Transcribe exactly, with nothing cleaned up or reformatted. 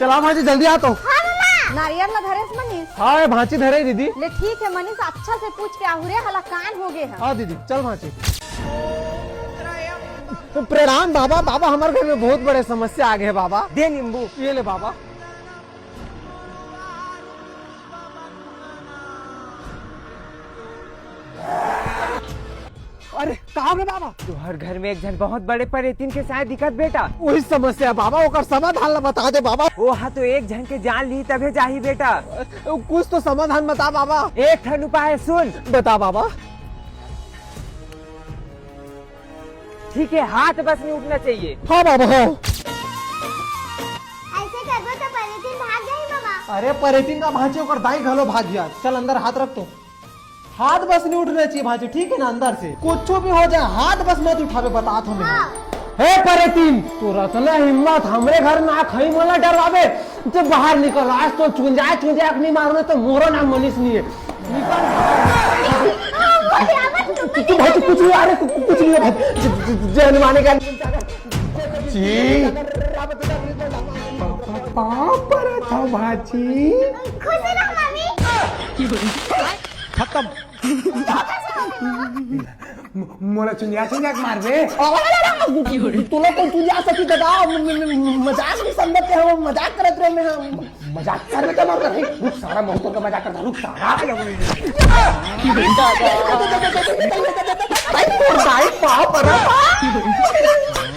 चला भांची, जल्दी आ तो। हाँ मामा। नारियल ला धरेस मनीष? हाँ, ए भांची धरे दीदी। ले ठीक है मनीष, अच्छा से पूछ के आहू रे, हलाकान हो गे है। हाँ दीदी, चल भांची। प्रणाम बाबा। बाबा, हमर घर में बहुत बड़े समस्या आ गे हे बाबा। दे नींबू। ये ले बाबा। अरे, का हो गे बाबा? तुहर घर में एक झन बहुत बड़े परेतिन के साय दिखत बेटा। वही समस्या बाबा, ओकर समाधान ला बता दे बाबा। वो हा तो एक झन के जान ली तभे जाही बेटा। कुछ तो समाधान बता बाबा। एक ठन उपाय सुन। बता बाबा। ठीक है, हाथ बस नहीं उठना चाहिए। हाँ बाबा, हाँ। ऐसे करबो तो परेतिन भाग जाही मामा। अरे परेतिन का भांची, ओकर दाई घलो भाग गया। चल अंदर हाथ रख तो। हाथ बस नहीं उठना चाहिए भांची, ठीक है ना? अंदर से कुछ भी हो जाए, हाथ बस मत उठावे, बतात हँव मैं। हाँ। हे परेतिन, तोर अतना हिम्मत, हमरे घर में आ खई मोला डरवावे? तो बाहर निकल, आज तो चुंजाय चुंजाय के नहीं मारूँ ना तो मोरो नाम मनीष नहीं है। निकल। तू, तू भाई, तू कुछ नहीं, अरे, तू, तू कुछ नहीं है भाई। ज-, ज-, जय हनुमान ज्ञान गुण सागर। जी। पाँव परत हँव भांची। खुश रहो, मम्मी। खत्म। म-, मोला चुंजा चुंजा के मारबे। तोला कोई चुंजा सकही दादा, म-, म-, म-, मजाक नहीं समझत हे, हम मजाक करत रहे मैं, हम मजाक करबे तो मर रही। रुक सारा, बहुत का मजाक करता, रुक सारा। भाई, तोर दाई पाँव परत हँव।